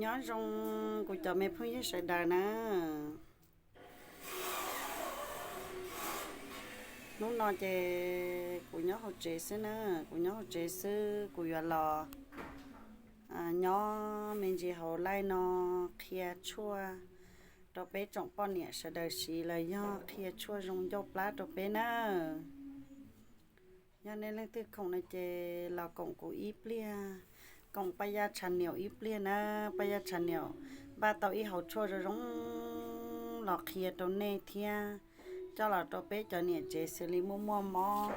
Nyob zoo kuv cov me phooj ywg sawv daws na. Hnub no ces kuv nyob hauv tsev xwb na, kuv nyob hauv tsev xwb, kuv yuav los nyob me ntsis hauv live no qhia tshuaj rau peb tsoom poj niam sawv daws siv los yog qhia tshuaj zoo ncauj plab rau peb na. Yog nej leej twg khoom no ces los koom kuv ib pliag, koom Paj Yaj Channel ib pliag na. Paj Yaj Channel npaj tau ib hauv tshuaj zoo zoo los qhia rau nej thiab coj los rau peb cov niam tsev xws li muaj muaj mob,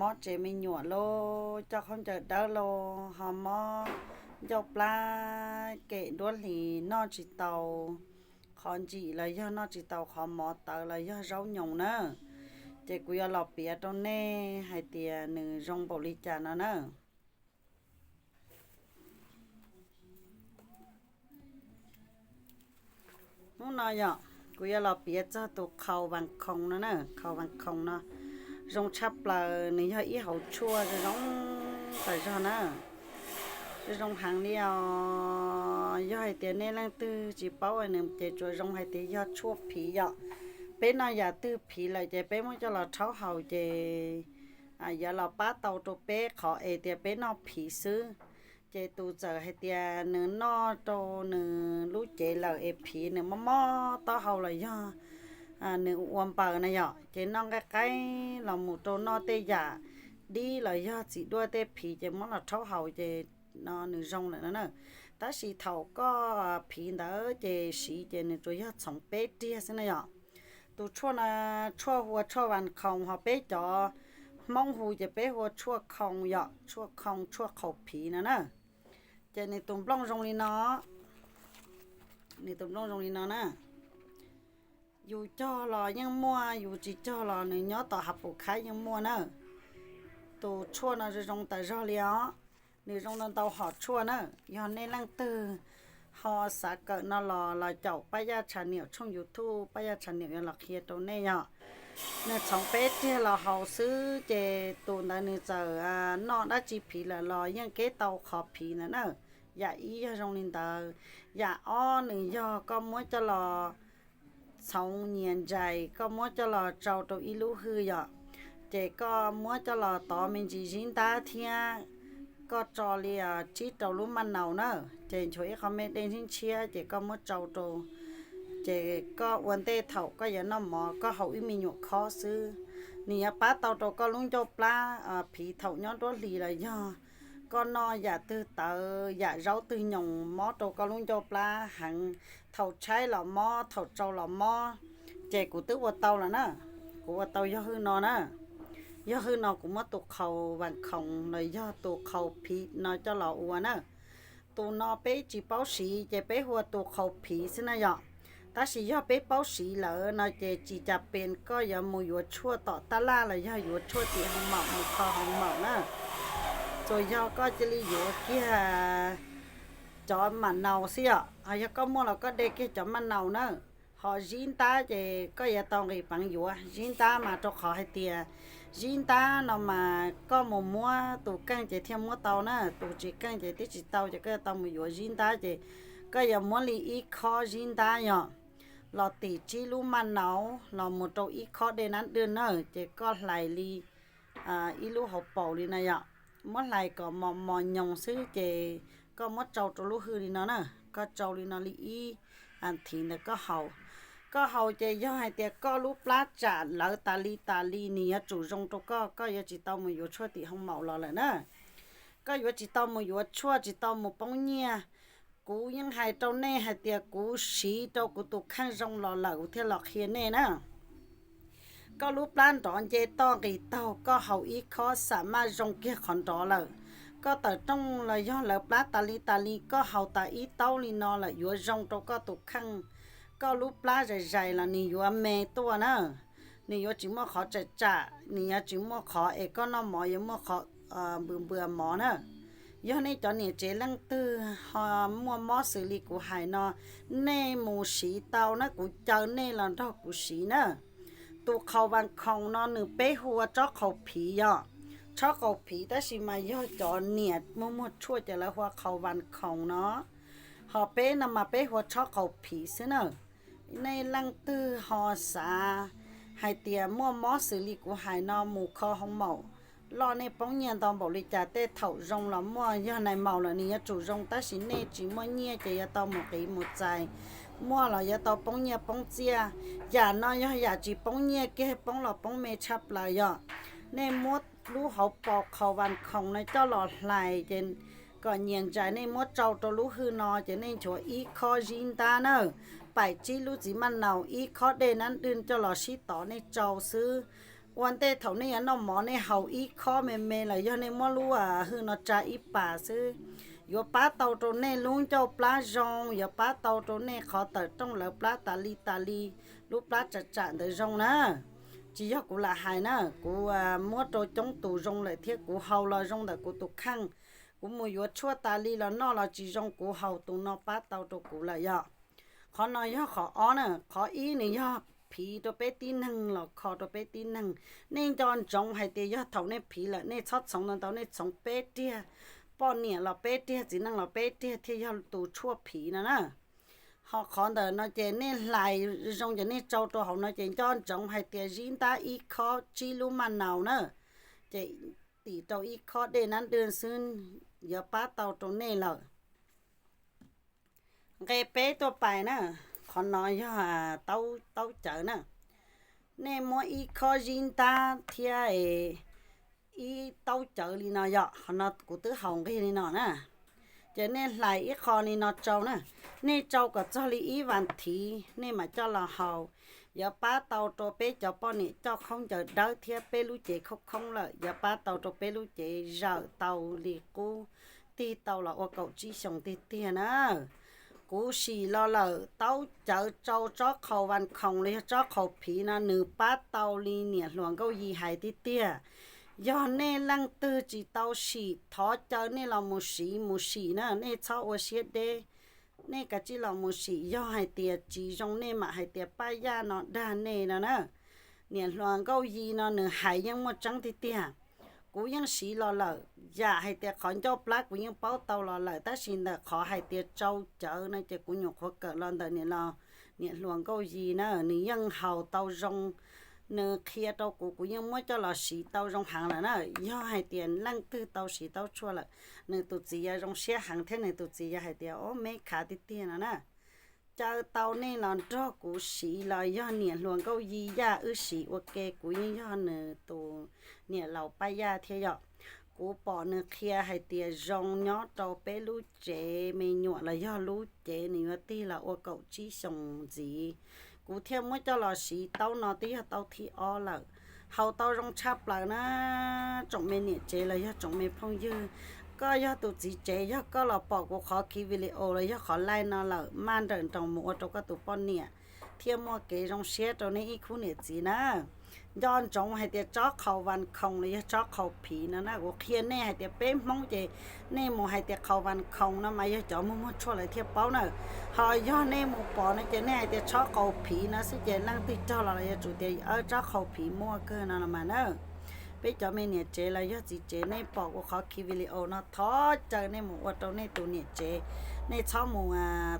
mob tsev me nyuam los coj khaub ncaws dawb los ho mob ncauj plab kem duab hlis noj tsis tau qhov ntsim los yog noj tsis tau qhov mov tawv los yog zaub nyoos na. Ces kuv yuav los piav rau nej hais tias nws zoo npaum li cas no na. Hnub no yog kuv yuav los piav txog tus khau vas khoos no na. Khau vas khoos no zoo tshaj plaws, nws yog ib hauv tshuaj zoo zoo tas zog na. Zoo zoo heev li os. Yog hais tias nej leej twg tsis paub nws ces tsuas zoo hais tias yog tshuaj phiv yom. Peb noj yam twg phiv lawm ces peb muab coj los rhaub haus ces yuav los pab tau rau peb qhov es tias peb noj phiv xwb. Ces tus txawm hais tias nws noj rau nws lub cev lawm es phiv, nws mob mob taub hau los yog nws ua npaws na yom, ces noj nqaij qaib los mus rau noj tej yam dib los yog txiv duaj tej phiv ces muab los rhaub haus ces no nws zoo lawm no na. Tab sis thaum koj phiv ntawd ces siv ces nws tsuas yog txhoov peb riag xwb na yom. Tus tshuaj no tshuaj hu ua tshuaj vas khoos, ho peb cov Hmoob hu ces peb hu ua tshuaj khoo yom, tshuaj khoo, tshuaj qhaus phiv no na. Ces nws tus nplooj zoo li no, nws tus nplooj zoo li no na. Yus cog los yeej muaj, yus tsis cog los nws nyob tom hav pus khaib yeej muaj na. Tus tshuaj no zoo zoo tas zog li os. Nws zoo ntau ntau hom tshuaj na. Yog nej leej twg ho xav kawm no los los caum Paj Yaj Channel tshooj YouTube, Paj Yaj Channel yuav los qhia rau nej yog. Nws txhoov peb riag los haus xwb ces tus ntawd nws txawm noj dab tsi phiv lawm los yeej keb tau qhov phiv ntawd na. Yam ib yog zoo li ntawd. Yam ob nws yog koj muab coj los txhoov nyias ntsais, koj muab coj los tsau rau ib lub hwj yom, ces koj muab coj los tov me ntsis zib ntab thiab koj tso li tsib rau lub maj naus na, ces nchuav ib qho me dej ntshiab ntshiab ces koj muab tsau rau, ces koj ua ntej thaum koj yuav noj mov koj haus ib me nyuam khob xwb. Nws yuav pab tau rau koj lub ncauj plab phiv thaum nyob nruab hlis los yog koj noj yam twg tawv yam zaub twg nyoos mob rau koj lub ncauj plab heev, thaum tshaib los mob, thaum tsau los mob. Ces kuv twb ua tau lawm na, kuv ua tau yog hwj no na. Yog hwj no kuv muab tus qhaus vas khoos los yog tus qhaus phiv no coj los ua na. Tus no peb tsis paub siv ces peb hu ua tus qhaus phiv xwb na yom. Tab sis yog peb paub siv lawm no ces tsis cas pes koj yuav mus yuav tshuaj tom tab laj los yog yuav tshuaj tim hoo maum mus kho hoo maum na. Tsuas yog koj cia li yuav kiag cov maj naus xwb yom, ho yog koj muaj los koj de kiag cov maj naus na. Ho zib ntab ces koj yuav tau nqis peev yuav zib ntab mas rau qhov hais tias zib ntab no mas koj mus muab tus keej ces thiaj muab tau na, tus tsis keej ces twb tsis tau, ces koj yuav tau mus yuav zib ntab ces koj yuav muab li ib khob zib ntab yom, los tim tsib lub maj naus los mus rau ib khob dej nab dwj na, ces koj hlais li ib lub hauv paus li no yom, muab hlais kom mos mos nyoos xwb ces koj muab tsau rau lub hwj li no na, koj tsau li no li ib thiv ntawd koj haus. Koj haus ces yog hais tias koj lub plab tsam lawv tas li tas li nws yuav tsum zoo rau koj, koj yuav tsis tau mus yuav tshuaj tim hoo maum los lawm na. Koj yuav tsis tau mus yuav tshuaj, tsis tau mus poob nyiaj. Kuv yeej hais rau nej hais tias kuv siv rau kuv tus kheej zoo los lawm kuv thiaj los qhia nej na. Koj lub plab nrov nce toj nqis taug, koj haus ib khob xam maj zoo kiag qhov nrov lawm. Koj tawm rooj los yog lawv plab tas li tas li, koj haus tas ib taub li no lawm yuav zoo rau koj tus kheej. Koj lub plab zais zais los nws yuav me tuaj na. Nws yuav tsis muaj qhov tsam tsam, nws yuav tsis muaj qhov es koj noj mov yuav muaj qhov npws npws mov na. Yog nej cov niam tsev leej twg ho muaj mob xws li kuv hais no, nej mus siv tau na, kuv caw nej los nrog kuv siv na. Tus qhaus vas khoos no nws peb hu ua tsob qhaus phiv yom. Tsob qhaus phiv tab sis mas yog cov niam muag muag tshuaj ces lawv hu ua qhaus vas khoos no. Ho peb no mas peb hu ua tshob qhaus phiv xwb na. Nej leej twg ho xav hais tias muaj mob xws li kuv hais no mus kho hoo maum loj nej poob nyiaj ntau npaum li cas, tej thaum zoo los muaj, yog nais maus lawm nws yuav tsum zoo, tab sis nej tsis muaj nyiaj ces yuav tau mus qiv mus txais, muaj los yuav tau poob nyiaj poob txiaj. Yam no yog yam tsis poob nyiaj kiag, poob los poob me tshaj plaws yog nej muab lub hauv paus qhaus vas khoom no coj los hlais ces kom nyias ntsais, nej muab tsau rau lub hwj no ces nej nchuav ib khob zib ntab na, paim tsib lub txiv maj naus, ib khob dej nab dwj coj los sib tov nej tsau xwb. Ua ntej thaum nej yuav noj mov nej haus ib khob me me los yog nej muab lub hwj no tsa ib pas xwb, yuav pab tau rau nej lub ncauj plab zoo, yuav pab tau rau nej qhov tawm rooj lawv plab tas li tas li, lub plab tsam tsam ntawd zoo na. Tsis yog kuv lam hais na, kuv muab rau coob tus zoo lawm thiab kuv haus los zoo ntawm kuv tus kheej. Kuv mus yuav tshuaj tas li los noj los tsis zoo, kuv haus tus no pab tau rau kuv lawm yog. Qhov no yog qhov ob na. Qhov ib nws yog phiv rau peb tib neeg los kho rau peb tib neeg. Nej nco ntsoov hais tias yog thaum nej phiv lawm nej txhob txhoov ntau ntau, nej txhoov peb riag, poj niam los peb riag, txiv neej los peb riag thiaj yog tus tshuaj phiv no na. Ho qhov ntawm no ces nej hlais zoo ces nej tsau rau hauv no ces nco ntsoov hais tias zib ntab ib khob tsib lub maj naus na, ces tim rau ib khob dej nab dwj xwb yuav pab tau rau nej lawm. Nqe peb tuaj pais na, qhov no yog taub cawv na. Nej muab ib khob zib ntab thiab ib taub cawv li no yom, qhov no kuv twb haus nqig li no na. Ces nej hlais ib qho li no tsau na, nej tsau kom txog li ib vas thiv nej mam coj los haus. Yuav pab tau rau peb cov poj niam coj khaub ncaws dawb thiab peb lub cev khoob khoob lawm, yuav pab tau rau peb lub cev zawm tau li qub, tig tau los ua kaum tsib xyoos tiag tiag na. Kuv sim los lawm, taub cawv tsau tsob qhaus vas khoom los yog tsob qhaus phiv no nws pab tau li niam hluas Nkauj Yi hais tiag tiag. Yog nej leej twg tsis tau sim, thov caw nej los mus siv mus sim na, nej txhob ua siab deb. Nej kav tsij los mus sim, yog hais tias tsis zoo nej mam hais tias Paj Yaj no dag nej no na. Niam hluas Nkauj Yi no nws hais yeej muaj tseeb tiag tiag. Kuv yeej siv los lawm, yam hais tias qhov ncauj plab kuv yeej paub tau los lawm, tab sis ntawm qhov hais tias tsau cawv no ces kuv nyuam qhuav kawm los ntawm niam hluas Nkauj Yi na, nws yeej haus tau zoo, nws qhia rau kuv, kuv yeej muab coj los siv tau zoo heev lawm na. Yog hais tias leej twg tau siv taub tshuaj lawm, nws tus txiv yuav zoo siab heev thiab nws tus txiv yuav hais tias, o, me khav tiag tiag no na. Caw tau nej los nrog kuv siv los yog niam hluas Nkauj Yi Yaj wb siv ua ke, kuv yeej yog nws tus niam laus Paj Yaj thiab yom. Kuv pom nws qhia hais tias zoo nyob rau peb lub tsev me nyuam los yog lub cev nws yuav tig los ua kaum tsib xyoos ntxiv. Kuv thiaj muab coj los siv taub no twb yog taub thib ob lawm. Haus tau zoo tshaj plaws na. Tsoom me niam tsev los yog tsoom me phooj ywg, koj yog tus txiv tsev, yog koj los pom kuv qhov kiv video los yog qhov live no lawm, maj nrawm nroos mus ua rau koj tus poj niam thiaj muaj kev zoo siab rau nej ib khub niam txiv na. Nco ntsoov hais tias tsob qhaus vas khoom los yog tsob qhaus phiv no na, kuv qhia nej hais tias peb Hmoob ces nej mus hais tias qhaus vas khoom no mas yog cov muag muag tshuaj lawv thiaj paub na. Ho yog nej mus pom no ces nej hais tias tsob qhaus phiv no xwb ces leej twg cog los los yuav tsum tias tsob qhaus phiv muaj kawg no los mas na. Peb cov me niam tsev los yog txiv tsev, nej pom kuv qhov kiv video no thov caw nej mus ua rau nej tus niam tsev, nej txhob mus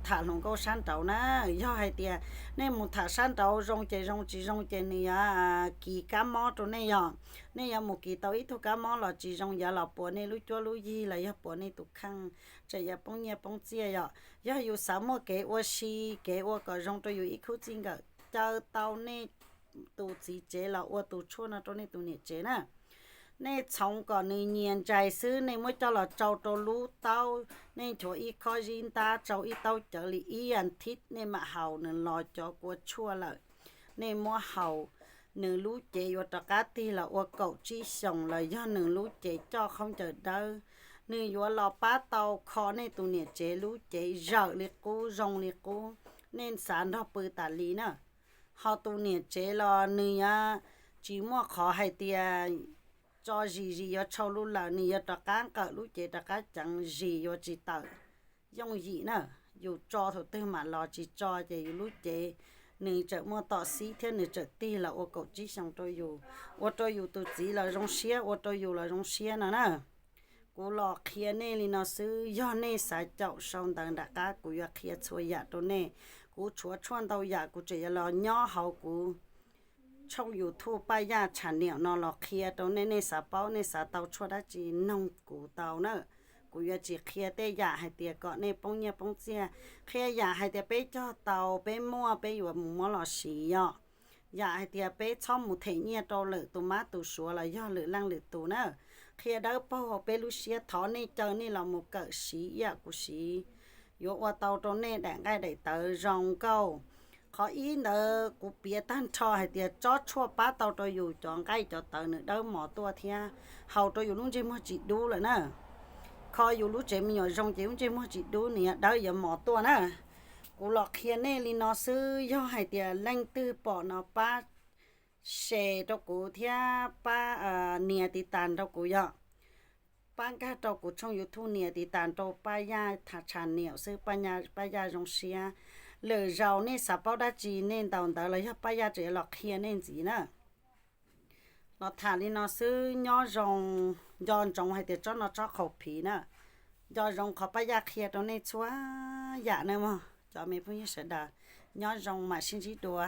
tham hluas nkauj sab nraud na. Yog hais tias nej mus tham sab nraud zoo ces zoo, tsis zoo ces nws yuav kis kab mob rau nej yog. Nej yuav mus kis tau ib tug kab mob los tsis zoo, yuav los puas nej lub cuab lub yig los yog puas nej tus kheej, tseem yuav poob nyiaj poob txiaj yom. Yog yus xav muaj kev ua si, kev ua kom zoo rau yus ib khub txij nkawm, caw tau nej tus txiv tsev los ua tus tshuaj no rau nej tus niam tsev na. Nej txhoov kom nws nyias ntsais xwb, nej muab coj los tsau rau lub taub, nej nchuav ib khob zib ntab tsau ib taub cawv li ib as thiv nej mam haus, nws los cov kua tshuaj lawm. Nej muab haus, nws lub cev yuav rov qab tig los ua kaum tsib xyoos los yog nws lub cev coj khaub ncaws dawb, nws yuav los pab tau kho nej tus niam tsev lub cev zawm li qub zoo li qub, nej xav nrog pw tas li na. Ho tus niam tsev los nws yuav tsis muaj qhov hais tias tso zis zis yuav tshau lub lawm, nws yuav rov qab nqawm lub cev rov qab ceev zis yuav tsis tawm yooj yim na. Yus tso thaum twg mam los, tsis tso ces yus lub cev nws tseem muaj tom xib thiab nws tseem tig los ua kaum tsib xyoos rau yus, ua rau yus tus txiv los zoo siab, ua rau yus los zoo siab no na. Kuv los qhia nej li no xwb, yog nej xav caum sau ntawv nram qab kuv yuav qhia txhua yam rau nej. Kuv tshuav tshuaj ntau yam kuv tseem yuav los nyob hauv kuv tshooj YouTube Paj Yaj Channel no los qhia rau nej. Nej xav paub nej xav tau tshuaj dab tsi noog kuv tau na. Kuv yuav tsis qhia tej yam hais tias kom nej poob nyiaj poob txiaj, qhia yam hais tias peb cog tau peb muaj peb yuav mus muab los siv yom. Yam hais tias peb txhob mus them nyiaj rau lwm tus mab tus suav los yog lwm leej lwm tus na. Qhia dawb paug peb lub siab, thov nej caw nej los mus kawm siv ib yam kuv siv, yuav ua tau rau nej daim nqaij daim tawv zoo nkauj. Qhov ib ntawd kuv piav tag nrho hais tias tsob tshuaj pab tau rau yus cov nqaij cov tawv nws dawb mos tuaj thiab haus rau yus lub ntsej muag tsis dub lawm na. Kho yus lub tsev me nyuam zoo ces lub ntsej muag tsis dub, nws yuav dawb yuav mos tuaj na. Kuv los qhia nej li no xwb, yog hais tias leej twg pom no pab share rau kuv thiab pab nias tiv tas rau kuv yom. Pab nkag rau kuv tshooj YouTube nias tiv tas rau Paj Yaj Channel xwb, Paj Yaj Zoo Siab. Lwm zaus nej xav paub dab tsi nej ntaus ntawv los yog Paj Yaj tseem yuav los qhia nej ntxiv na. Los tham li no xwb, nyob zoo, nco ntsoov hais tias tsob no tsob qhaus phiv na. Nco ntsoov qhov Paj Yaj qhia rau nej txhua yam na mog cov me phooj ywg sawv daws. Nyob zoo mam sib ntsib dua.